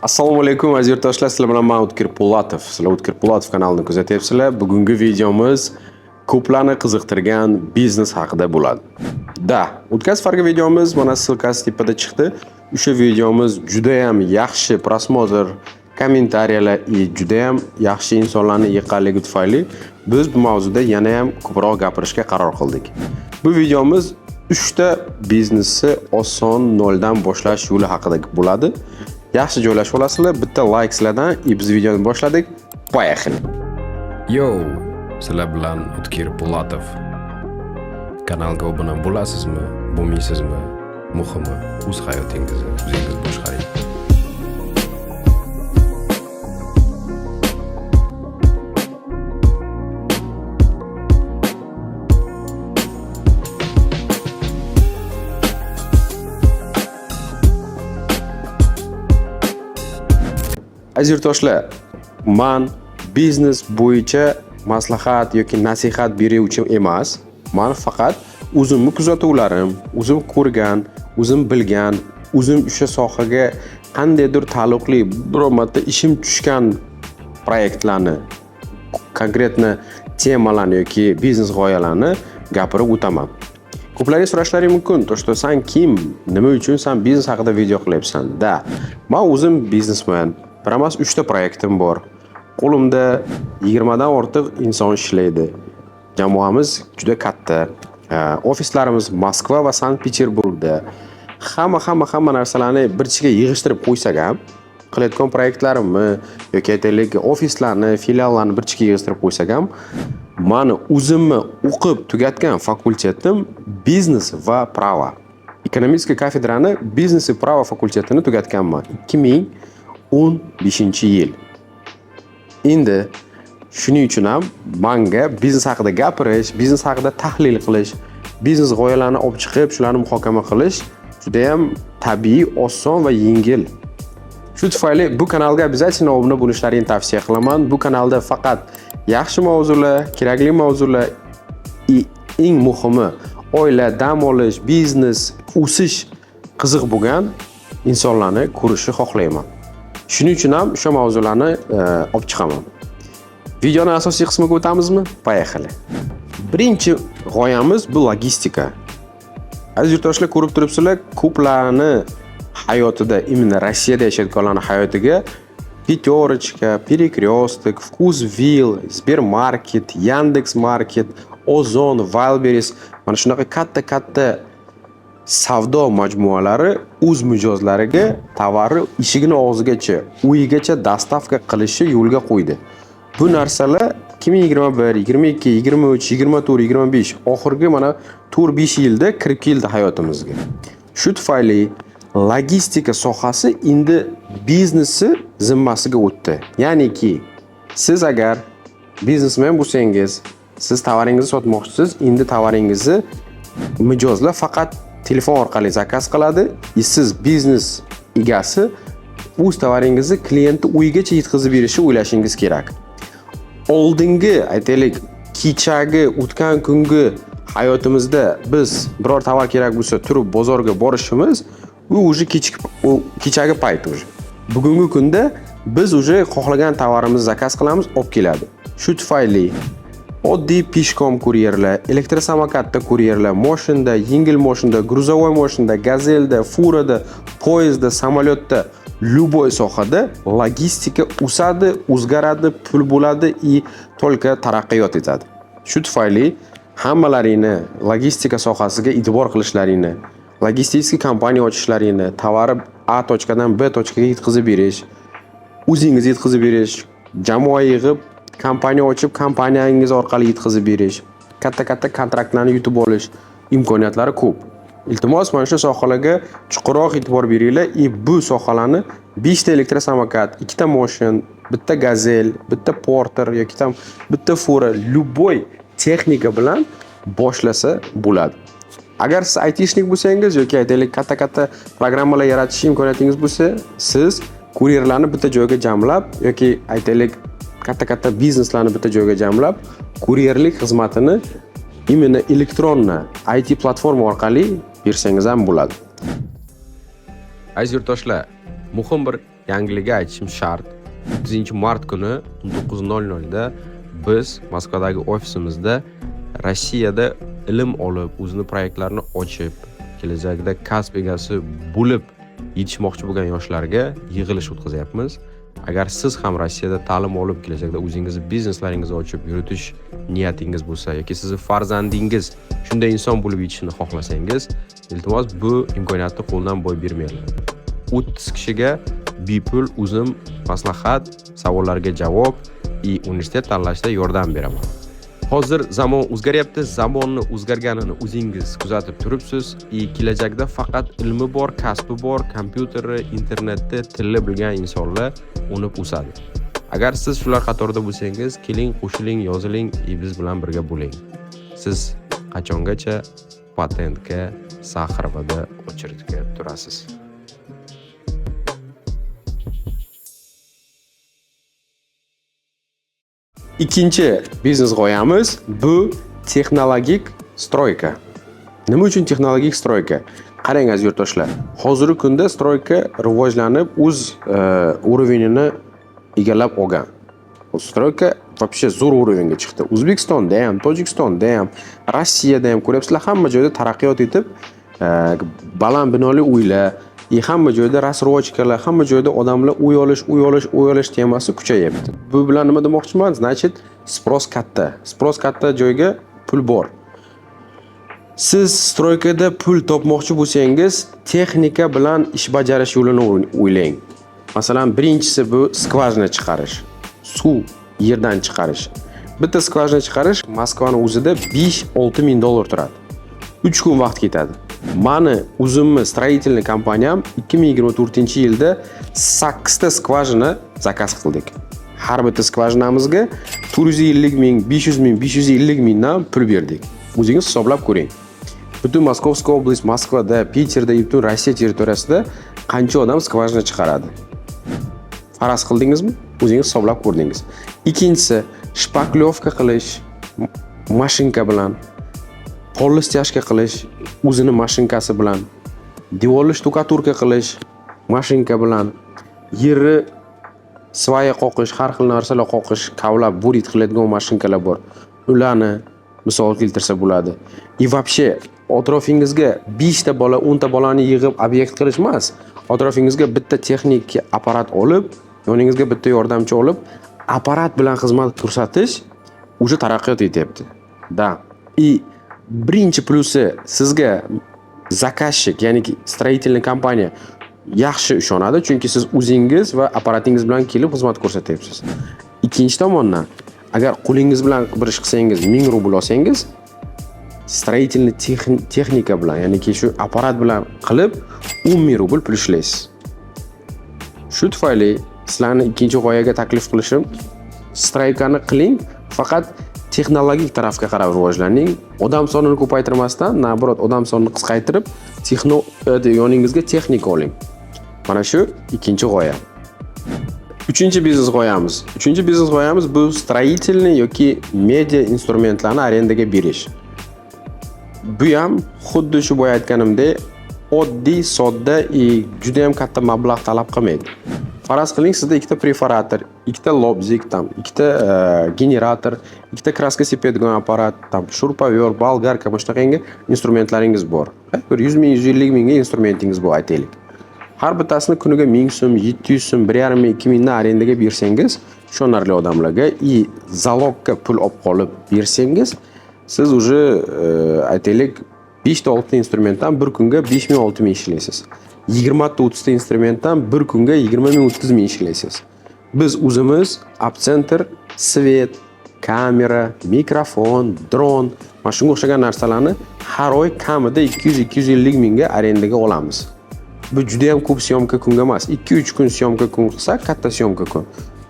Assalomu alaykum, aziz yurtdoshlar, sizlar bilan men O'tkir Po'latov. Sizlar O'tkir Po'latov kanalini kuzatyapsizlar. Bugungi videomiz ko'plarni qiziqtirgan biznes haqida bo'ladi. Da, o'tgan safargi videomiz mana ссылка si tepada chiqdi. O'sha videomiz juda ham yaxshi просмотр, kommentariyalar и juda ham yaxshi insonlarni yiqqanligi tufayli biz bu mavzuda yana ham ko'proq gapirishga qaror qildik. Bu videomiz 3 ta biznesni oson noldan boshlash yo'li haqida bo'ladi. Yaxshi joylashib olasizlar, bitta like sizlardan и biz videoni boshladik. Поехали. Yo, sizlar bilan O'tkir Po'latov. Kanalga obuna bo'lasizmi, bo'lmaysizmi? Muhimi, o'z hayotingizni o'zingiz boshqaring. Aziz yurtdoshlar, man biznes bo'yicha maslahat yoki nasihat beruvchi emas. Man faqat o'zimni kuzatuvlarim, o'zim ko'rgan, o'zim bilgan, o'zim o'sha sohaga qandaydir taalluqli biror marta ishim tushgan proyektlarni, конкретно temalarni yoki biznes g'oyalarni gapirib o'taman. Ko'plarga surashlari mumkin, то что san kim, nima uchun san biznes haqida video qilyapsan? Da, man o'zim biznesmen. Bir emas, 3 ta proyektim bor. Qo'limda 20 dan ortiq inson ishlaydi. Jamoamiz juda katta. Ofislarimiz Moskva va Sankt-Peterburgda. Hamma narsalarni bir ichiga yig'ishtirib qo'ysak ham, qilayotgan proyektlarimni yoki aytaylik ofislarni, filiallarni bir ichiga yig'ishtirib qo'ysak ham, mani o'zimni o'qib tugatgan fakultetim biznes va право. Ekonomik kafedrani biznes va право fakultetini tugatganman 2015-yil. Endi shuning uchun ham manga biznes haqida gapirish, biznes haqida tahlil qilish, biznes g'oyalarini olib chiqib, shularni muhokama qilish juda ham tabiiy, oson va yengil. Shu tufayli bu kanalga обязательно obuna bo'lishlaringni tavsiya qilaman. Bu kanalda faqat yaxshi mavzular, kerakli mavzular и eng muhimi oila, dam olish, biznes, o'sish qiziq bo'lgan insonlarni ko'rishni xohlayman. Shuning uchun ham o'sha mavzularni olib chiqaman. Videoni asosiy qismiga o'tamizmi? Поехали. Birinchi g'oyamiz bu logistika. Aziz yurtdoshlar, ko'rib turibsizlar, ko'plarni hayotida, именно Rossiyada yashayotganlarning hayotiga Пятерочка, Перекресток, Вкусвилл, Сбермаркет, Яндекс Маркет, Ozon, Wildberries mana shunaqa katta-katta savdo majmualari o'z mijozlariga tovarni eshigini og'zigacha, uyigacha доставка qilishni yo'lga qo'ydi. Bu narsalar 2021, 22, 23, 24, 25 oxirgi mana 4-5 yilda kirib keldi hayotimizga. Shu tufayli logistika sohasi endi biznesi zimmasiga o'tdi. Ya'niki siz agar biznesmen bo'lsangiz, siz tovaringizni sotmoqchisiz, endi tovaringizni mijozlar faqat telefon orqali zakaz qiladi, и siz biznes egasi o'z tovaringizni klientni uyigacha yetkazib berishni o'ylashingiz kerak. Oldingi, aytaylik, kechagi o'tgan kungi hayotimizda biz biror tovar kerak bo'lsa turib bozorga borishimiz u уже u kechagi payt уже. Bugungi kunda biz уже xohlagan tovarimizni zakaz qilamiz, olib keladi. Shu tufayli oddiy пешком kuryerlar, elektrosamokatda kuryerlar, moshinda, yengil moshinda, грузовой moshinda, gazelda, furada, poyezdda, samolyotda, любой sohada logistika o'sadi, o'zgaradi, pul bo'ladi и только taraqqiyot etadi. Shu tufayli hammalaringni logistika sohasiga e'tibor qilishlaringni, logistik kompaniya ochishlaringni, tovarni A точка dan B точка ga yetkazib berish, o'zingiz yetkazib berish, jamoa yig'ib kompaniya ochib, kompaniyangiz orqali yetkazib berish, katta-katta kontraktlarni yutib olish imkoniyatlari ko'p. Iltimos, mana shu sohalarga chuqurroq e'tibor beringlar и bu sohalarni 5 ta elektrosamokat, 2 ta moshin, bitta Gazel, bitta Porter yoki там bitta Fura, любой texnika bilan boshlasa bo'ladi. Agar siz айтишник bo'lsangiz yoki aytaylik katta-katta programmalar yaratish imkoniyatingiz bo'lsa, siz kuryerlarni bitta joyga jamlab yoki aytaylik katta-katta bizneslarni bitta joyga jamlab, kuryerlik xizmatini именно электронно IT platforma orqali bersangiz ham bo'ladi. Aziz yurtdoshlar, muhim bir Yangiligi aytishim shart. 30 mart kuni 19:00 da biz Moskvadagi ofisimizda Rossiyada ilm olib, o'zini proyektlarini ochib, kelajakda kasb egasi bo'lib yetishmoqchi bo'lgan yoshlarga yig'ilish o'tkazyapmiz. Agar siz ham Rossiyada ta'lim olib, kelajakda o'zingizni bizneslaringizni ochib yuritish niyatingiz bo'lsa yoki sizni farzandingiz shunday inson bo'lib yetishishini xohlasangiz, iltimos, bu imkoniyatni qo'ldan boy bermanglar. 30 kishiga bepul o'zim maslahat, savollarga javob и universitet tanlashda yordam beraman. Hozir zamon o'zgaryapti, zamonni o'zgarganini o'zingiz kuzatib turibsiz и kelajakda faqat ilmi bor, kasbi bor, kompyuteri, internetni, tilni bilgan insonlar unib o'sadi. Agar siz shular qatorida bo'lsangiz, keling, qo'shiling, yoziling и biz bilan birga bo'ling. Siz qachongacha patentga Saxarovada очередь ga turasiz? Ikkinchi biznes g'oyamiz bu texnologik стройка. Nima uchun texnologik стройка? Qarang, aziz yurtdoshlar, hozirgi kunda стройка rivojlanib, o'z уровень ini egallab olgan. Стройка вообще zo'r уровень ga chiqdi. O'zbekistonda ham, Tojikistonda ham, Rossiyada ham ko'ryapsizlar, hamma joyda taraqqiyot etib, baland binoli uylar и hamma joyda рассрочка lar, hamma joyda odamlar uy olish, uy olish, uy olish temasi kuchayyapti. Bu bilan nima demoqchiman? Значит, спрос katta. Спрос katta joyga pul bor. Siz стройка da pul topmoqchi bo'lsangiz, texnika bilan ish bajarish yo'lini o'ylang. Masalan, birinchisi bu скважина chiqarish. Suv yerdan chiqarish. Bitta скважина chiqarish Moskvani o'zida 5-6 ming dollar turadi. 3 kun vaqt ketadi. Mani o'zimni строительный kompaniyam 2024-yilda 8 ta скважина заказ qildik. Har bitta скважина mizga 450 ming, 500 ming, 550 mingdan pul berdik. O'zingiz hisoblab ko'ring. Butun Московская область, Moskvada, Piterda, butun Rossiya territoriyasida qancha odam скважина chiqaradi? Faraz qildingizmi? O'zingiz hisoblab ko'rdingiz. Ikkinchisi, шпаклёвка qilish mashinka bilan, polni стяжка qilish o'zini mashinkasi bilan, devorni штукатурка qilish mashinka bilan, yerni свая qoqish, har xil narsalar qoqish, kavlab бурить qiladigan mashinkalar bor. Ularni misol keltirsa bo'ladi. И вообще atrofingizga 5 ta bola, 10 ta bolani yig'ib obyekt qilish emas. Atrofingizga bitta texnik apparat olib, yoningizga bitta yordamchi olib, apparat bilan xizmat ko'rsatish уже taraqqiyot etyapti. Да. И birinchi plyusi, sizga заказчик, ya'ni строительный kompaniya yaxshi ishonadi, chunki siz o'zingiz va apparatingiz bilan kelib xizmat ko'rsatyapsiz. Ikkinchi tomondan, agar qo'lingiz bilan bir ish qilsangiz 1000 rubl olsangiz, строительный texnika bilan, ya'niki shu apparat bilan qilib 10 ming rubl pul ishlaysiz. Shu tufayli sizlarni ikkinchi g'oyaga taklif qilishim: стройка ni qiling, faqat texnologik tarafga qarab rivojlaning. Odam sonini ko'paytirmasdan, наоборот, odam sonini qisqartirib, yoningizga texnika oling. Mana shu ikkinchi g'oya. Uchinchi biznes g'oyamiz. Uchinchi biznes g'oyamiz bu строительный yoki media instrumentlarni arendaga berish. Bu ham xuddi shu boya aytganimdek oddiy, sodda и juda ham katta mablag' talab qilmaydi. Faraz qiling, sizda ikkita perforator, ikkita лобзик, там, ikkita generator, ikkita краска sepadigan apparat, там, шуруповёрт, болгарка, mana shunaqangi instrumentlaringiz bor. Bir 100 ming, 150 mingga instrumentingiz bor, aytaylik. Har bittasini kuniga 1000 so'm, 700 so'm, 1,5 ming, 2 mingdan arendaga bersangiz, ishonarli odamlarga и залог ga pul olib qolib bersangiz, siz уже aytaylik, 5 ta 6 ta instrumentdan bir kunga 5 ming, 6 ming ishlaysiz. 20 ta 30 ta instrumentdan bir kunga 20 ming, 30 ming ishlaysiz. Biz o'zimiz Abcenter, свет, kamera, mikrofon, dron, mana shunga o'xshagan narsalarni har oy kamida 200-250 mingga arendaga olamiz. Bu juda ham ko'p съёмка kunga emas. 2-3 kun съёмка kun qilsak, katta съёмка kun.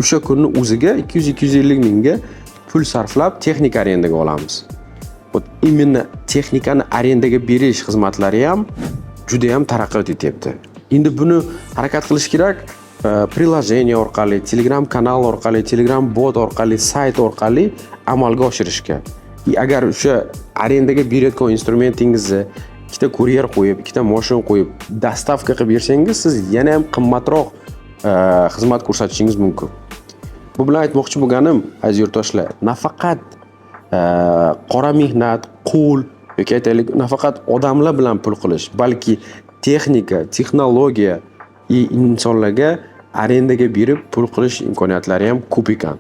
O'sha kunni o'ziga 200-250 mingga pul sarflab texnika arendaga olamiz. Вот именно texnikani arendaga berish xizmatlari ham juda ham taraqqiyot etyapti. Endi buni harakat qilish kerak, приложение orqali, Telegram kanal orqali, Telegram bot orqali, sayt orqali amalga oshirishga. И agar o'sha arendaga berayotgan instrumentingizni ikkita kuryer qo'yib, ikkita moshin qo'yib, доставка qilib bersangiz, siz yana ham qimmatroq xizmat ko'rsatishingiz mumkin. Bu bilan aytmoqchi bo'lganim, aziz yurtdoshlar, nafaqat qora mehnat, qo'l yoki, aytaylik, nafaqat odamlar bilan pul qilish, balki texnika, texnologiya и insonlarga arendaga berib pul qilish imkoniyatlari ham ko'p ekan.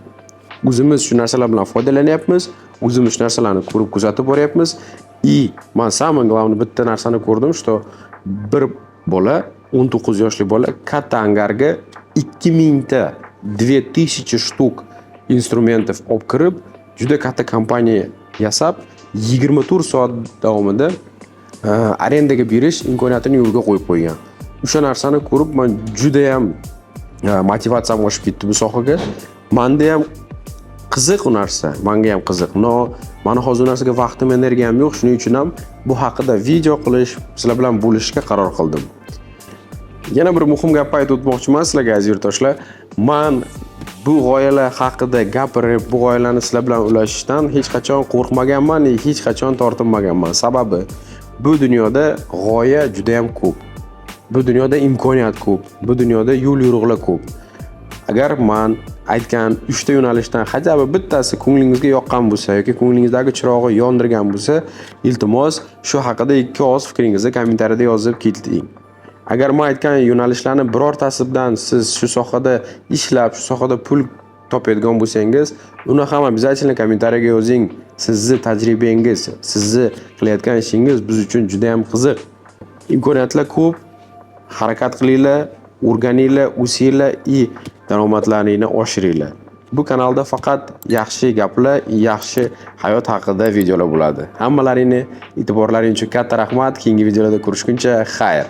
O'zimiz shu narsalar bilan foydalanyapmiz, o'zimiz shu narsalarni ko'rib, kuzatib boryapmiz. И man, самое главное, bitta narsani ko'rdim, что bir bola, 19 yoshli bola katta angarga 2000 ta, 2000 штук инструментов olib kirib, juda katta kompaniya yasab, 24 soat davomida arendaga berish imkoniyatini yo'lga qo'yib qo'ygan. O'sha narsani ko'rib, man judayam motivatsiyam oshib ketdi bu sohaga. Manda ham qiziq u narsa, manga ham qiziq. Но mani hozir u narsaga vaqtim, energiyam yo'q, shuning uchun ham bu haqida video qilish, sizlar bilan bo'lishishga qaror qildim. Yana bir muhim gapni aytib o'tmoqchiman sizlarga, aziz yurtdoshlar. Man bu g'oyalar haqida gapirib, bu g'oyalarni sizlar bilan ulashishdan hech qachon qo'rqmaganman, hech qachon tortinmaganman. Sababi bu dunyoda g'oya juda ham ko'p. Bu dunyoda imkoniyat ko'p. Bu dunyoda yo'l yo'riqlar ko'p. Agar man aytgan uchta yo'nalishdan хотя бы bittasi ko'nglingizga yoqqan bo'lsa yoki ko'nglingizdagi chirog'i yondirgan bo'lsa, iltimos, shu haqida ikki og'iz fikringizni kommentariyada yozib keting. Agar man aytgan yo'nalishlarni birortasidan siz shu sohada ishlab, shu sohada pul topadigan bo'lsangiz, uni ham обязательно kommentariyaga yozing. Sizni tajribangiz, sizni qilayotgan ishingiz biz uchun juda ham qiziq. Imkoniyatlar ko'p, harakat qilinglar, o'rganinglar, o'singlar и daromadlaringni oshiringlar. Bu kanalda faqat yaxshi gaplar, yaxshi hayot haqida videolar bo'ladi. Hammalaringni e'tiborlaring uchun katta rahmat. Keyingi videolarda ko'rishguncha, xayr.